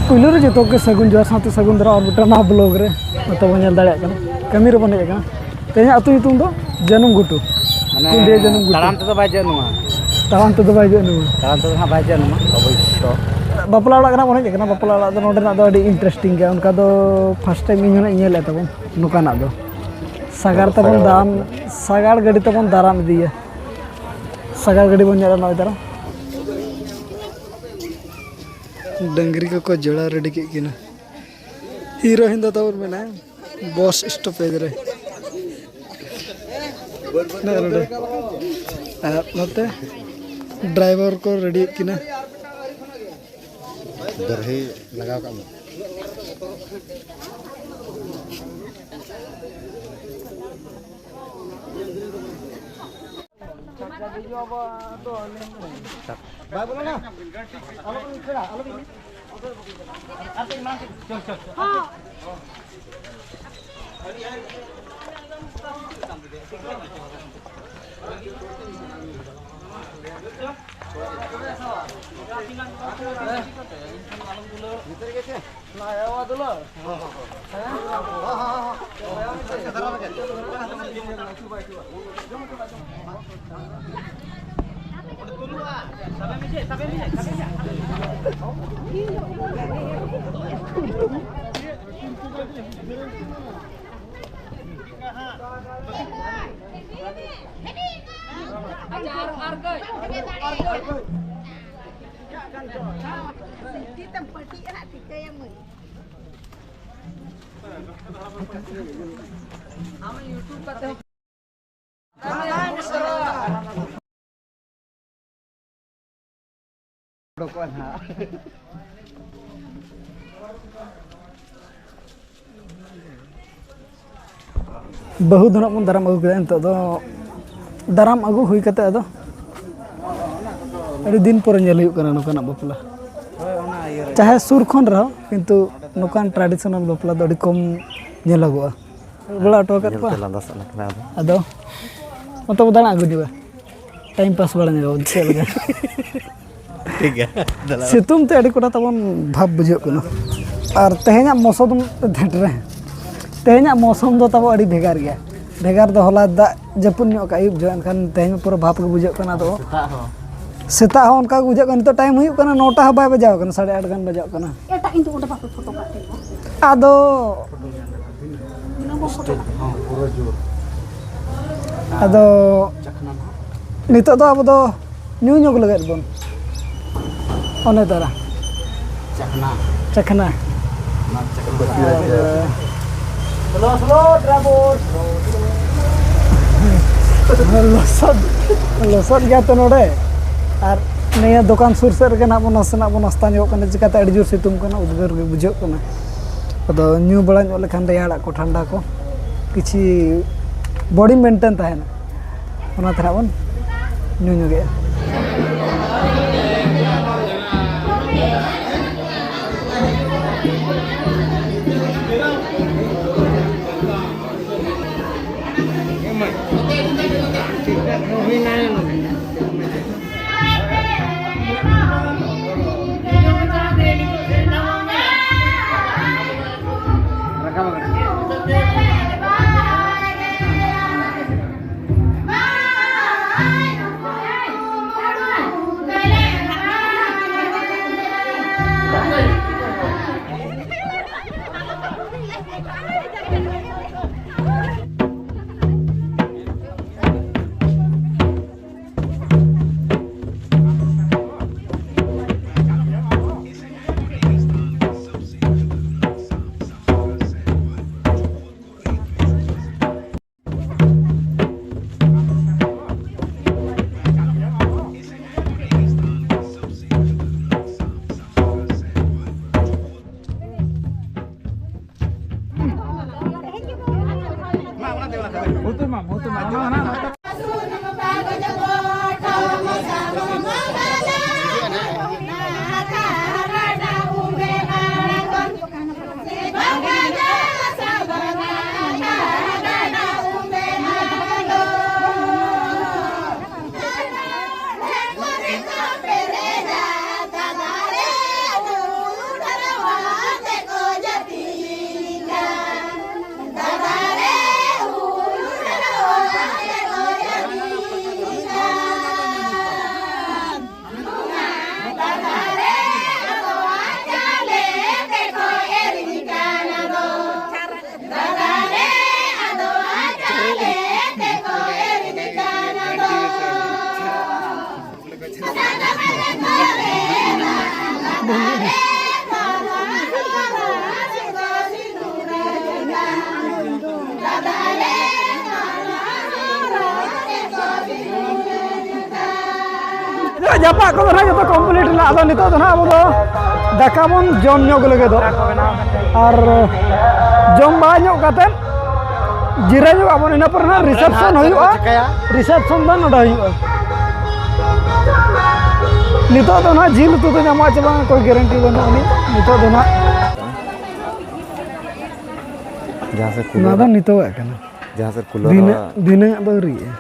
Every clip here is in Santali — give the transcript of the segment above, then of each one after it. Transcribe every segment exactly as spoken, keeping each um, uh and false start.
ᱯᱩᱭᱞᱩ ᱨᱮ ᱡᱚᱛᱚ ᱜᱮ ᱥᱟᱹᱜᱩᱱ ᱡᱚᱦᱟᱨ ᱥᱟᱶᱛᱮ ᱥᱟᱹᱜᱩᱱ ᱫᱟᱨᱟᱢ ᱟᱨ ᱢᱤᱫᱴᱟᱝ ᱱᱟᱣᱟ ᱵᱞᱚᱜ ᱨᱮ ᱱᱚᱛᱮ ᱵᱚᱱ ᱧᱮᱞ ᱫᱟᱲᱮᱭᱟᱜ ᱠᱟᱱᱟ᱾ ᱠᱟᱹᱢᱤ ᱨᱮᱵᱚᱱ ᱦᱮᱡ ᱟᱠᱟᱱᱟ᱾ ᱛᱮᱦᱮᱧᱟᱜ ᱟᱹᱛᱩ ᱧᱩᱛᱩᱢ ᱫᱚ ᱡᱟᱹᱱᱩᱢ ᱜᱷᱩᱴᱩ᱾ ᱢᱟᱱᱮ ᱠᱩᱞᱰᱤᱦᱟ ᱡᱟᱹᱱᱩᱢ ᱜᱷᱩᱴᱩ᱾ ᱛᱟᱲᱟᱢ ᱛᱮᱫᱚ ᱵᱟᱭ ᱡᱟᱹᱱᱩᱢᱟ᱾ ᱛᱟᱲᱟᱢ ᱛᱮᱫᱚ ᱵᱟᱭ ᱡᱟᱹᱱᱩᱢᱟ᱾ ᱛᱟᱲᱟᱢ ᱛᱮᱫᱚ ᱦᱟᱸᱜ ᱵᱟᱭ ᱡᱟᱹᱱᱩᱢᱟ ᱚᱵᱚᱥᱥᱚ᱾ ᱵᱟᱯᱞᱟ ᱚᱲᱟᱜ ᱨᱮᱱᱟᱜ ᱵᱚᱱ ᱦᱮᱡ ᱟᱠᱟᱱᱟ᱾ ᱵᱟᱯᱞᱟ ᱚᱲᱟᱜ ᱫᱚ ᱱᱚᱰᱮᱱᱟᱜ ᱫᱚ ᱟᱹᱰᱤ ᱤᱱᱴᱟᱨᱮᱥᱴᱤᱝ ᱜᱮᱭᱟ᱾ ᱚᱱᱠᱟ ᱫᱚ ᱯᱷᱟᱥᱴ ᱴᱟᱭᱤᱢ ᱤᱧ ᱦᱚᱸ ᱧᱮᱞᱮᱫ ᱛᱟᱵᱚᱱ ᱱᱚᱝᱠᱟᱱᱟᱜ ᱫᱚ᱾ ᱥᱟᱜᱟᱲ ᱛᱮᱵᱚᱱ ᱥᱟᱜᱟᱲ ᱫᱟᱨᱟᱢ, ᱜᱟᱹᱰᱤ᱾ ᱥᱟᱜᱟᱲ ᱜᱟᱹᱰᱤ ᱛᱮᱵᱚᱱ ᱫᱟᱨᱟᱢ ᱤᱫᱤᱭᱟ᱾ ᱥᱟᱜᱟᱲ ᱜᱟᱹᱰᱤ ᱵᱚᱱ ᱧᱮᱞᱟ ᱱᱚᱜᱼᱚᱭ ᱫᱟᱨᱟᱢ᱾ ᱰᱟᱹᱝᱨᱤ ᱠᱚᱠᱚ ᱡᱚᱲᱟᱣ ᱨᱮᱰᱤ ᱠᱮᱫ ᱠᱤᱱᱟ᱾ ᱦᱤᱨᱳ ᱦᱤᱱᱫᱟ ᱛᱟᱵᱚᱱ ᱢᱮᱱᱟᱭᱟ ᱵᱚᱥ ᱥᱴᱚᱯᱮᱡᱽ ᱨᱮ᱾ ᱱᱚᱜᱼᱚ ᱱᱚᱰᱮ᱾ ᱟᱨ ᱱᱚᱛᱮ ᱰᱨᱟᱭᱵᱷᱟᱨ ᱠᱚ ᱨᱮᱰᱤᱭᱮᱫ ᱠᱤᱱᱟ᱾ ᱵᱟᱨᱦᱤ ᱞᱟᱜᱟᱣ ᱠᱟᱜ ᱢᱮ᱾ ᱵᱟᱭ ᱵᱚᱞᱚᱱᱟ? ᱟᱞᱚᱵᱤᱱ ᱠᱷᱟᱹᱲᱟ, ᱟᱞᱚᱵᱤᱱ᱾ ᱵᱟᱹᱦᱩ ᱫᱚ ᱱᱟᱜ ᱵᱚᱱ ᱫᱟᱨᱟᱢ ᱟᱹᱜᱩ ᱠᱮᱫᱟ᱾ ᱱᱤᱛᱚᱜ ᱫᱚ ᱫᱟᱨᱟᱢ ᱟᱹᱜᱩ ᱦᱩᱭ ᱠᱟᱛᱮ ᱟᱫᱚ ᱟᱹᱰᱤ ᱫᱤᱱ ᱯᱚᱨᱮ ᱧᱮᱞ ᱦᱩᱭᱩᱜ ᱠᱟᱱᱟ ᱱᱚᱝᱠᱟᱱᱟᱜ ᱵᱟᱯᱞᱟ᱾ ᱪᱟᱦᱮ ᱥᱩᱨ ᱠᱷᱚᱱ ᱨᱮᱦᱚᱸ, ᱠᱤᱱᱛᱩ ᱱᱚᱝᱠᱟᱱ ᱴᱨᱟᱰᱤᱥᱚᱱᱟᱞ ᱵᱟᱯᱞᱟ ᱫᱚ ᱟᱹᱰᱤ ᱠᱚᱢ ᱧᱮᱞᱚᱜᱚᱜᱼᱟ᱾ ᱵᱟᱲᱟ ᱦᱚᱴᱚ ᱟᱠᱟᱫ ᱧᱮᱞ ᱠᱚᱣᱟ᱾ ᱛᱮ ᱞᱟᱸᱫᱟ ᱥᱟᱱᱟ ᱠᱟᱱᱟ ᱟᱫᱚ᱾ ᱟᱫᱚ ᱱᱚᱛᱮ ᱵᱚ ᱫᱟᱬᱟ ᱟᱹᱜᱩ ᱧᱚᱜᱟ, ᱴᱟᱭᱤᱢ ᱯᱟᱥ ᱵᱟᱲᱟ ᱧᱚᱜᱟ ᱪᱮᱫ ᱞᱮᱠᱟ᱾ ᱴᱷᱤᱠ ᱜᱮᱭᱟ᱾ ᱥᱤᱛᱩᱝ ᱛᱮ ᱟᱹᱰᱤ ᱠᱚᱴᱟ ᱛᱟᱵᱚᱱ ᱵᱷᱟᱵᱽ ᱵᱩᱡᱷᱟᱹᱜ ᱠᱟᱱᱟ᱾ ᱟᱨ ᱛᱮᱦᱮᱧᱟᱜ ᱢᱳᱥᱚᱢ ᱫᱚ ᱛᱮᱦᱮᱧᱟᱜ ᱢᱳᱥᱚᱢ ᱫᱚ ᱛᱟᱵᱚ ᱟᱹᱰᱤ ᱵᱷᱮᱜᱟᱨ ᱜᱮᱭᱟ᱾ ᱵᱷᱮᱜᱟᱨ ᱫᱚ ᱦᱚᱞᱟ ᱫᱟᱜ ᱡᱟᱹᱯᱩᱫ ᱧᱚᱜ ᱠᱟᱜ ᱟᱹᱭᱩᱵ ᱡᱚᱜ, ᱮᱱᱠᱷᱟᱱ ᱛᱮᱦᱮᱧ ᱯᱩᱨᱟᱹ ᱵᱷᱟᱵᱽ ᱜᱮ ᱵᱩᱡᱷᱟᱹᱜ ᱠᱟᱱᱟ᱾ ᱟᱫᱚ ᱥᱮᱛᱟᱜ ᱦᱚᱸ᱾ ᱥᱮᱛᱟᱜ ᱦᱚᱸ ᱚᱱᱠᱟ ᱜᱮ ᱵᱩᱡᱷᱟᱹᱜ ᱠᱟᱱᱟ᱾ ᱱᱤᱛᱚᱜ ᱴᱟᱭᱤᱢ ᱦᱩᱭᱩᱜ ᱠᱟᱱᱟ, ᱱᱚᱴᱟ ᱦᱚᱸ ᱵᱟᱭ ᱵᱟᱡᱟᱣ ᱠᱟᱱᱟ, ᱥᱟᱲᱮ ᱟᱴ ᱜᱟᱱ ᱵᱟᱡᱟᱜ ᱠᱟᱱᱟ᱾ ᱮᱴᱟᱜ ᱤᱧ ᱫᱚ ᱚᱸᱰᱮ ᱵᱟᱯᱮ ᱯᱷᱳᱴᱳ ᱠᱟᱜ ᱛᱤᱧᱟ᱾ ᱟᱫᱚ ᱤᱱᱟᱹ ᱵᱚ ᱯᱷᱳᱴᱳ ᱠᱟᱜ᱾ ᱟᱫᱚ ᱱᱤᱛᱚᱜ ᱫᱚ ᱟᱵᱚ ᱫᱚ ᱧᱩ ᱧᱚᱜ ᱞᱟᱹᱜᱤᱫ ᱵᱚᱱ᱾ ᱚᱱᱮ ᱫᱟᱨᱟ᱾ ᱪᱟᱠᱷᱱᱟ᱾ ᱪᱟᱠᱷᱱᱟ᱾ ᱚᱱᱟ ᱪᱟᱠᱷᱱᱟ᱾ ᱟᱨ ᱥᱞᱳ, ᱥᱞᱳ, ᱰᱨᱟᱭᱵᱷᱟᱨ᱾ ᱞᱚᱥᱚᱫ, ᱞᱚᱥᱚᱫ ᱜᱮᱭᱟ ᱛᱚ ᱱᱚᱰᱮ᱾ ᱟᱨ ᱱᱤᱭᱟᱹ ᱫᱚᱠᱟᱱ ᱥᱩᱨ ᱥᱮᱫ ᱨᱮᱜᱮ ᱱᱟᱜ ᱵᱚᱱ ᱱᱟᱥᱮᱱᱟᱜ ᱵᱚᱱ ᱱᱟᱥᱛᱟ ᱧᱚᱜᱚᱜ ᱠᱟᱱᱟ, ᱪᱤᱠᱟᱹᱛᱮ ᱟᱹᱰᱤ ᱡᱳᱨ ᱥᱤᱛᱩᱝ ᱠᱟᱱᱟ, ᱩᱫᱽᱜᱟᱹᱨ ᱜᱮ ᱵᱩᱡᱷᱟᱹᱜ ᱠᱟᱱᱟ᱾ ᱟᱫᱚ ᱧᱩ ᱵᱟᱲᱟ ᱧᱚᱜ ᱞᱮᱠᱷᱟᱱ ᱨᱮᱭᱟᱲᱟᱜ ᱠᱚ, ᱴᱷᱟᱱᱰᱟ ᱠᱚ, ᱠᱤᱪᱷᱤ ᱵᱚᱰᱤ ᱢᱮᱱᱴᱮᱱ ᱛᱟᱦᱮᱱᱟ᱾ ᱚᱱᱟ ᱛᱮ ᱱᱟᱜ ᱵᱚᱱ ᱧᱩ ᱧᱚᱜᱮᱜᱼᱟ᱾ ᱡᱟᱯᱟᱜ ᱠᱚᱫᱚ ᱱᱟᱦᱟᱜ ᱡᱚᱛᱚ ᱠᱚᱢᱯᱞᱤᱴ ᱮᱱᱟ᱾ ᱟᱫᱚ ᱱᱤᱛᱚᱜ ᱫᱚ ᱱᱟᱦᱟᱜ ᱟᱵᱚ ᱫᱚ ᱫᱟᱠᱟ ᱵᱚᱱ ᱡᱚᱢ ᱧᱚᱜ ᱞᱟᱹᱜᱤᱫᱚᱜ, ᱟᱨ ᱡᱚᱢ ᱵᱟᱲᱟ ᱧᱚᱜ ᱠᱟᱛᱮᱫ ᱡᱤᱨᱟᱹ ᱧᱚᱜ ᱟᱵᱚᱱ, ᱤᱱᱟᱹ ᱯᱚᱨᱮ ᱱᱟᱦᱟᱜ ᱨᱤᱥᱮᱯᱥᱚᱱ ᱦᱩᱭᱩᱜᱼᱟ᱾ ᱨᱤᱥᱮᱯᱥᱚᱱ ᱫᱚ ᱱᱚᱰᱮ ᱦᱩᱭᱩᱜᱼᱟ᱾ ᱱᱤᱛᱚᱜ ᱫᱚ ᱱᱟᱦᱟᱜ ᱡᱤᱞ ᱩᱛᱩ ᱫᱚ ᱧᱟᱢᱚᱜᱼᱟ ᱪᱮ ᱵᱟᱝ, ᱚᱠᱚᱭ ᱜᱮᱨᱮᱱᱴᱤ ᱵᱟᱹᱱᱩᱜ ᱟᱹᱱᱤᱡ᱾ ᱱᱤᱛᱚᱜ ᱫᱚ ᱱᱟᱦᱟᱜ ᱡᱟᱦᱟᱸ ᱥᱮᱫ ᱱᱚᱣᱟ ᱫᱚ ᱠᱩᱞᱟᱹ ᱱᱤᱛᱚᱜᱟᱜ ᱠᱟᱱᱟ᱾ ᱡᱟᱦᱟᱸ ᱥᱮᱫ ᱠᱩᱞᱟᱹ ᱫᱷᱤᱱᱟᱹ-, ᱫᱷᱤᱱᱟᱹᱝᱟᱜ ᱫᱚ ᱟᱹᱣᱨᱤᱭᱟᱜᱼᱟ᱾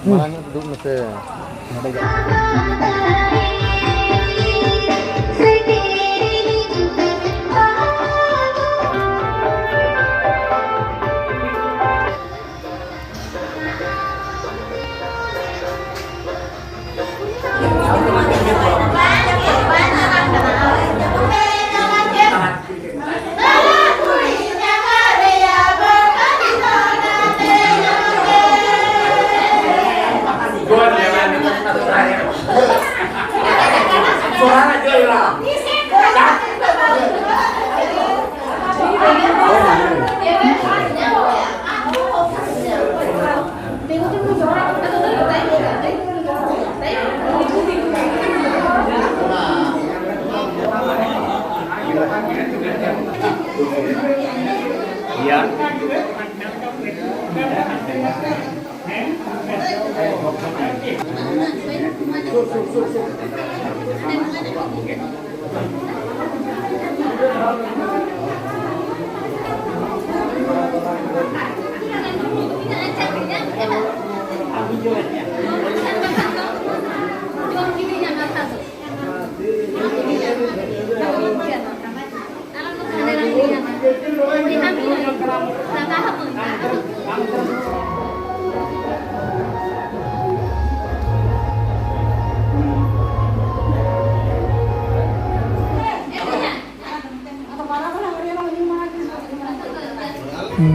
ᱢᱟᱲᱟᱝ ᱧᱚᱜ ᱫᱩᱲᱩᱵ ᱢᱮᱥᱮ᱾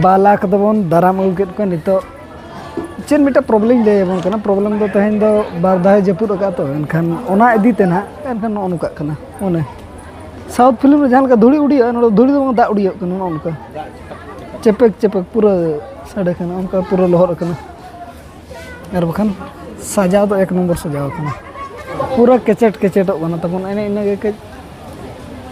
ᱵᱟᱞᱟ ᱠᱚᱫᱚ ᱵᱚᱱ ᱫᱟᱨᱟᱢ ᱟᱹᱜᱩ ᱠᱮᱫ ᱠᱚᱣᱟ᱾ ᱱᱤᱛᱚᱜ ᱪᱮᱫ ᱢᱤᱫᱴᱟᱝ ᱯᱨᱚᱵᱞᱮᱢ ᱤᱧ ᱞᱟᱹᱭ ᱟᱵᱚᱱ ᱠᱟᱱᱟ᱾ ᱯᱨᱚᱵᱞᱮᱢ ᱫᱚ ᱛᱮᱦᱮᱧ ᱫᱚ ᱵᱟᱨ ᱫᱷᱟᱣ ᱡᱟᱹᱯᱩᱫ ᱟᱠᱟᱫ, ᱛᱚ ᱮᱱᱠᱷᱟᱱ ᱚᱱᱟ ᱤᱫᱤ ᱛᱮ ᱱᱟᱦᱟᱜ ᱮᱱᱠᱷᱟᱱ ᱱᱚᱜᱼᱚ ᱱᱚᱝᱠᱟᱜ ᱠᱟᱱᱟ᱾ ᱚᱱᱮ ᱥᱟᱣᱩᱛᱷ ᱯᱷᱤᱞᱢ ᱨᱮ ᱡᱟᱦᱟᱸ ᱞᱮᱠᱟ ᱫᱷᱩᱲᱤ ᱩᱰᱤᱭᱟᱜᱼᱟ, ᱱᱚᱰᱮ ᱫᱷᱩᱲᱤ ᱫᱚ ᱵᱟᱝ, ᱫᱟᱜ ᱩᱰᱤᱭᱟᱜ ᱠᱟᱱᱟ᱾ ᱱᱚᱜᱼᱚ ᱱᱚᱝᱠᱟ ᱪᱮᱯᱮᱠ ᱪᱮᱯᱮᱠ ᱯᱩᱨᱟᱹ ᱥᱟᱰᱮ ᱠᱟᱱᱟ, ᱚᱱᱠᱟ ᱯᱩᱨᱟᱹ ᱞᱚᱦᱚᱫ ᱟᱠᱟᱱᱟ᱾ ᱟᱨ ᱵᱟᱠᱷᱟᱱ ᱥᱟᱡᱟᱣ ᱫᱚ ᱮᱠ ᱱᱚᱢᱵᱚᱨ ᱥᱟᱡᱟᱣ ᱠᱟᱱᱟ, ᱯᱩᱨᱟᱹ ᱠᱮᱪᱮᱫ ᱠᱮᱪᱮᱫᱚᱜ ᱠᱟᱱᱟ ᱛᱟᱵᱚᱱ᱾ ᱮᱱᱮ ᱤᱱᱟᱹᱜᱮ ᱠᱟᱹᱡ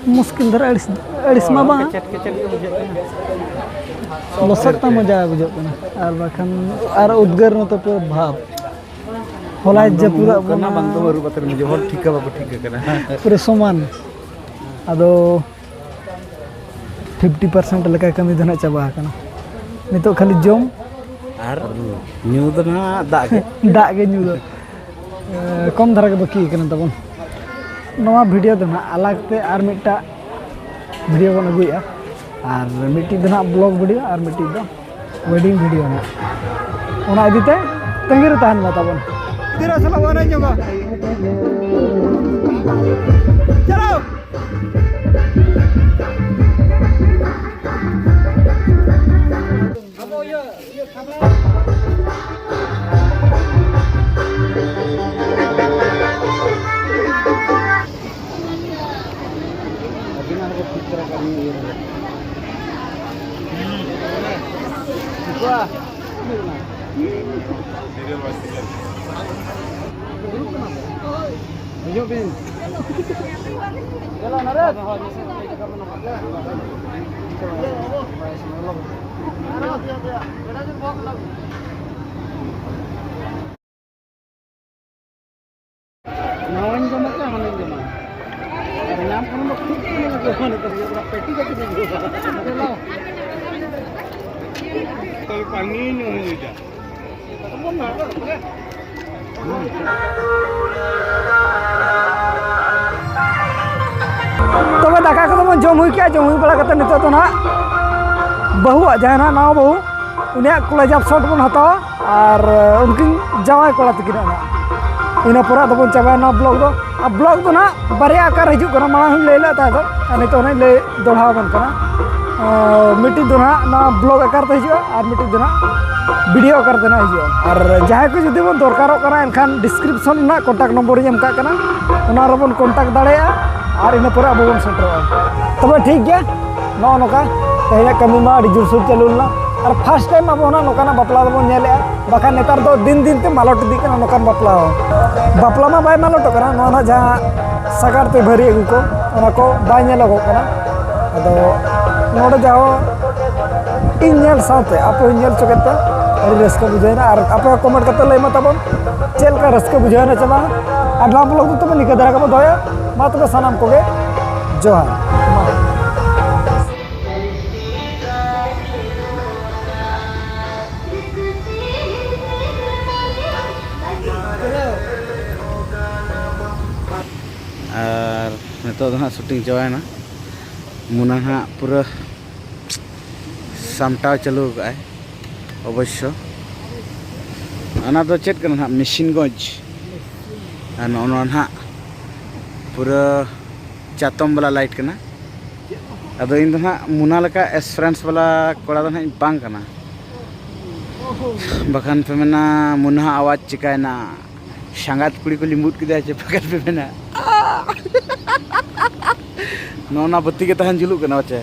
ᱢᱩᱥᱠᱤᱞ ᱫᱷᱟᱨᱟ, ᱟᱹᱲᱤᱥ, ᱟᱹᱲᱤᱥ ᱢᱟ ᱵᱟᱝ᱾ ᱠᱮᱪᱮᱫ ᱠᱮᱪᱮᱫ ᱜᱮ ᱵᱩᱡᱷᱟᱹᱜ ᱠᱟᱱᱟ᱾ ᱞᱚᱥᱚᱫ ᱛᱮ ᱢᱚᱡᱟ ᱵᱩᱡᱷᱟᱹᱜ ᱠᱟᱱᱟ, ᱟᱨ ᱵᱟᱠᱷᱟᱱ, ᱟᱨ ᱩᱫᱽᱜᱟᱹᱨ ᱢᱚᱛᱚ ᱯᱩᱨᱟᱹ ᱵᱷᱟᱵᱽ᱾ ᱦᱚᱞᱟᱭ ᱵᱟᱝ ᱫᱚ ᱡᱟᱹᱯᱩᱫᱟᱜ ᱢᱩᱨᱩᱠ ᱠᱟᱱᱟ, ᱵᱚᱱᱟ᱾ ᱵᱟᱝ ᱫᱚ ᱢᱟᱹᱨᱩᱵ ᱟᱛᱮ ᱢᱤᱡᱚ ᱦᱚᱲ ᱴᱷᱤᱠᱟᱹ ᱵᱟᱠᱚ ᱴᱷᱤᱠᱟᱹ ᱠᱟᱱᱟ᱾ ᱯᱩᱨᱟᱹ ᱥᱚᱢᱟᱱ᱾ ᱟᱫᱚ ᱯᱷᱤᱯᱴᱤ ᱯᱟᱨᱥᱮᱱᱴ ᱞᱮᱠᱟ ᱠᱟᱹᱢᱤ ᱫᱚ ᱱᱟᱦᱟᱜ ᱪᱟᱵᱟ ᱟᱠᱟᱱᱟ᱾ ᱱᱤᱛᱚᱜ ᱠᱷᱟᱹᱞᱤ ᱡᱚᱢ᱾ ᱟᱨ ᱧᱩ ᱫᱚ ᱱᱟᱦᱟᱜ ᱫᱟᱜ ᱜᱮ᱾ ᱫᱟᱜ ᱜᱮ ᱧᱩ ᱫᱚ᱾ ᱮ, ᱠᱚᱢ ᱫᱷᱟᱨᱟ ᱜᱮ ᱵᱟᱹᱠᱤ ᱠᱟᱱᱟ ᱛᱟᱵᱚᱱ᱾ ᱱᱚᱣᱟ ᱵᱷᱤᱰᱤᱭᱳ ᱫᱚ ᱱᱟᱦᱟᱜ ᱟᱞᱟᱜᱽ ᱛᱮ ᱟᱨ ᱢᱤᱫᱴᱟᱜ ᱵᱷᱤᱰᱤᱭᱳ ᱵᱚᱱ ᱟᱹᱜᱩᱭᱮᱫᱼᱟ᱾ ᱟᱨ ᱢᱤᱫᱴᱤᱡ ᱫᱚ ᱱᱟᱦᱟᱜ ᱵᱞᱚᱜ ᱵᱷᱤᱰᱤᱭᱳ ᱟᱨ ᱢᱤᱫᱴᱤᱡ ᱫᱚ ᱣᱮᱰᱤᱝ ᱵᱷᱤᱰᱤᱭᱳ ᱱᱟᱦᱟᱜ᱾ ᱚᱱᱟ ᱤᱫᱤ ᱛᱮ ᱛᱟᱺᱜᱤ ᱨᱮ ᱛᱟᱦᱮᱱ ᱢᱟ ᱛᱟᱵᱚᱱ᱾ ᱜᱤᱫᱽᱨᱟᱹ ᱥᱟᱞᱟᱜ ᱵᱚᱱ ᱮᱱᱮᱡ ᱧᱚᱜᱟ᱾ ᱪᱟᱞᱟᱣ᱾ ᱦᱤᱡᱩᱜ ᱵᱤᱱ᱾ ᱱᱟᱣᱟᱧ ᱡᱚᱢᱟ ᱥᱮ ᱦᱟᱱᱟᱧ ᱡᱚᱢᱟ? ᱟᱨ ᱧᱟᱢ ᱠᱷᱟᱱ ᱫᱚ ᱠᱷᱩᱵ ᱠᱚᱢ ᱡᱚᱢᱟ, ᱱᱤᱛᱚᱜ ᱫᱚ ᱯᱮᱴᱤ ᱠᱟᱛᱮ ᱤᱧ ᱡᱚᱢᱟ᱾ ᱛᱚᱵᱮ ᱯᱟᱱᱤ ᱧᱩ ᱦᱩᱭᱩᱜᱼᱟ᱾ ᱛᱚᱵᱮ ᱫᱟᱠᱟ ᱠᱚᱫᱚ ᱵᱚᱱ ᱡᱚᱢ ᱦᱩᱭ ᱠᱮᱜᱼᱟ᱾ ᱡᱚᱢ ᱦᱩᱭ ᱵᱟᱲᱟ ᱠᱟᱛᱮ ᱱᱤᱛᱚᱜ ᱫᱚ ᱱᱟᱦᱟᱜ ᱵᱟᱹᱦᱩᱣᱟᱜ, ᱡᱟᱦᱟᱸᱭ ᱱᱟᱦᱟᱜ ᱱᱟᱣᱟ ᱵᱟᱹᱦᱩ, ᱩᱱᱤᱭᱟᱜ ᱠᱚᱞᱮᱡᱽ ᱟᱯ ᱥᱚᱴ ᱵᱚᱱ ᱦᱟᱛᱟᱣᱟ ᱟᱨ ᱩᱱᱠᱤᱱ ᱡᱟᱶᱟᱭ ᱠᱚᱲᱟ ᱛᱟᱹᱠᱤᱱᱟᱜ ᱱᱟᱦᱟᱜ᱾ ᱤᱱᱟᱹ ᱯᱚᱨᱮ ᱟᱫᱚ ᱵᱚᱱ ᱪᱟᱵᱟᱭᱟ ᱱᱚᱣᱟ ᱵᱞᱚᱜ ᱫᱚ᱾ ᱟᱨ ᱵᱞᱚᱜ ᱫᱚ ᱱᱟᱦᱟᱜ ᱵᱟᱨᱭᱟ ᱟᱠᱟᱨ ᱦᱤᱡᱩᱜ ᱠᱟᱱᱟ, ᱢᱟᱲᱟᱝ ᱦᱚᱸᱧ ᱞᱟᱹᱭ ᱞᱮᱫ ᱛᱟᱦᱮᱸ ᱫᱚ, ᱟᱨ ᱱᱤᱛᱚᱜ ᱦᱚᱸᱧ ᱞᱟᱹᱭ ᱫᱚᱦᱲᱟ ᱟᱵᱚᱱ ᱠᱟᱱᱟ᱾ ᱟᱨ ᱢᱤᱫᱴᱤᱡ ᱫᱚ ᱱᱟᱦᱟᱜ ᱱᱚᱣᱟ ᱵᱞᱚᱜ ᱟᱠᱟᱨ ᱛᱮ ᱦᱤᱡᱩᱜᱼᱟ, ᱟᱨ ᱢᱤᱫᱴᱤᱡ ᱫᱚ ᱱᱟᱦᱟᱜ ᱵᱷᱤᱰᱤᱭᱳ ᱟᱠᱟᱨ ᱛᱮ ᱱᱟᱦᱟᱜ ᱦᱤᱡᱩᱜᱼᱟ᱾ ᱟᱨ ᱡᱟᱦᱟᱸᱭ ᱠᱚ ᱡᱩᱫᱤ ᱵᱚᱱ ᱫᱚᱨᱠᱟᱨᱚᱜ ᱠᱟᱱᱟ, ᱮᱱᱠᱷᱟᱱ ᱰᱤᱥᱠᱨᱤᱯᱥᱚᱱ ᱨᱮᱱᱟᱜ ᱠᱚᱱᱴᱟᱠᱴ ᱱᱚᱢᱵᱚᱨ ᱤᱧ ᱮᱢ ᱠᱟᱜ ᱠᱟᱱᱟ, ᱚᱱᱟ ᱨᱮᱵᱚᱱ ᱠᱚᱱᱴᱟᱠᱴ ᱫᱟᱲᱮᱭᱟᱜᱼᱟ᱾ ᱟᱨ ᱤᱱᱟᱹ ᱯᱚᱨᱮ ᱟᱵᱚ ᱵᱚᱱ ᱥᱮᱴᱮᱨᱚᱜᱼᱟ᱾ ᱛᱚᱵᱮ ᱴᱷᱤᱠ ᱜᱮᱭᱟ, ᱱᱚᱜᱼᱚ ᱱᱚᱝᱠᱟ ᱛᱮᱦᱮᱧᱟᱜ ᱠᱟᱹᱢᱤ ᱢᱟ ᱟᱹᱰᱤ ᱡᱳᱨᱥᱳᱨ ᱪᱟᱹᱞᱩ ᱞᱮᱱᱟ᱾ ᱟᱨ first time ᱟᱵᱚ ᱦᱚᱸ ᱱᱚᱝᱠᱟᱱᱟᱜ ᱵᱟᱯᱞᱟ ᱫᱚᱵᱚᱱ ᱧᱮᱞᱮᱜᱼᱟ, ᱵᱟᱠᱷᱟᱱ ᱱᱮᱛᱟᱨ ᱫᱚ ᱫᱤᱱ ᱫᱤᱱ ᱛᱮ ᱢᱟᱞᱚᱴ ᱤᱫᱤᱜ ᱠᱟᱱᱟ ᱱᱚᱝᱠᱟᱱ ᱵᱟᱯᱞᱟ ᱦᱚᱸ᱾ ᱵᱟᱯᱞᱟ ᱢᱟ ᱵᱟᱭ ᱢᱟᱞᱚᱴᱚᱜ ᱠᱟᱱᱟ, ᱱᱚᱣᱟ ᱱᱟᱜ ᱡᱟᱦᱟᱸ ᱥᱟᱜᱟᱲ ᱛᱮ ᱵᱷᱟᱹᱨᱤ ᱟᱹᱜᱩ ᱠᱚ, ᱚᱱᱟ ᱠᱚ ᱵᱟᱭ ᱧᱮᱞᱚᱜᱚᱜ ᱠᱟᱱᱟ᱾ ᱟᱫᱚ ᱱᱚᱰᱮ ᱡᱟᱦᱚ ᱤᱧ ᱧᱮᱞ ᱥᱟᱶᱛᱮ ᱟᱯᱮ ᱦᱚᱸ ᱧᱮᱞ ᱦᱚᱪᱚ ᱠᱮᱫ ᱯᱮ, ᱟᱹᱰᱤ ᱨᱟᱹᱥᱠᱟᱹ ᱵᱩᱡᱷᱟᱹᱣᱮᱱᱟ᱾ ᱟᱨ ᱟᱯᱮ ᱦᱚᱸ comment ᱠᱟᱛᱮ ᱞᱟᱹᱭ ᱢᱟ ᱛᱟᱵᱚᱱ, ᱪᱮᱫ ᱞᱮᱠᱟ ᱨᱟᱹᱥᱠᱟᱹ ᱵᱩᱡᱷᱟᱹᱣᱮᱱᱟ ᱪᱮ ᱵᱟᱝ? ᱟᱨ ᱱᱚᱣᱟ vlog ᱫᱚ ᱛᱚᱵᱮ ᱱᱤᱝᱠᱟᱹ ᱫᱷᱟᱨᱟ ᱜᱮᱵᱚ ᱫᱚᱦᱚᱭᱟ᱾ ᱢᱟ ᱛᱚᱵᱮ ᱥᱟᱱᱟᱢ ᱠᱚᱜᱮ ᱡᱚᱦᱟᱨ᱾ ᱟᱨ ᱱᱤᱛᱚᱜ ᱫᱚ ᱦᱟᱸᱜ shooting ᱪᱟᱵᱟᱭᱮᱱᱟ᱾ ᱢᱩᱱᱟ ᱦᱟᱸᱜ ᱯᱩᱨᱟᱹ ᱥᱟᱢᱴᱟᱣ ᱪᱟᱹᱞᱩ ᱟᱠᱟᱫᱼᱟᱭ ᱚᱵᱚᱥᱥᱚ᱾ ᱚᱱᱟ ᱫᱚ ᱪᱮᱫ ᱠᱟᱱᱟ ᱦᱟᱸᱜ? ᱢᱮᱥᱤᱱ ᱜᱚᱡ᱾ ᱟᱨ ᱱᱚᱜᱼᱚ ᱱᱚᱣᱟ ᱱᱟᱦᱟᱜ ᱯᱩᱨᱟᱹ ᱪᱟᱛᱚᱢ ᱵᱟᱞᱟ light ᱠᱟᱱᱟ᱾ ᱟᱫᱚ ᱤᱧ ᱫᱚ ᱱᱟᱦᱟᱜ ᱢᱩᱱᱟ ᱞᱮᱠᱟ experience ᱵᱟᱞᱟ ᱠᱚᱲᱟ ᱫᱚ ᱱᱟᱦᱟᱜ ᱤᱧ ᱵᱟᱝ ᱠᱟᱱᱟ᱾ ᱵᱟᱠᱷᱟᱱ ᱯᱮ ᱢᱮᱱᱟ, ᱢᱩᱱᱟ ᱟᱣᱟᱡᱽ ᱪᱤᱠᱟᱭᱱᱟ, ᱥᱟᱸᱜᱟᱛ ᱠᱩᱲᱤ ᱠᱚ ᱞᱤᱸᱵᱩᱫ ᱠᱮᱫᱮᱭᱟ ᱪᱮ ᱵᱟᱠᱷᱟᱱ ᱯᱮ ᱢᱮᱱᱟ᱾ ᱱᱚᱜᱼᱚ ᱱᱟ ᱵᱟᱹᱛᱤ ᱜᱮ ᱛᱟᱦᱮᱱ ᱡᱩᱞᱩᱜ ᱠᱟᱱᱟ ᱪᱮ?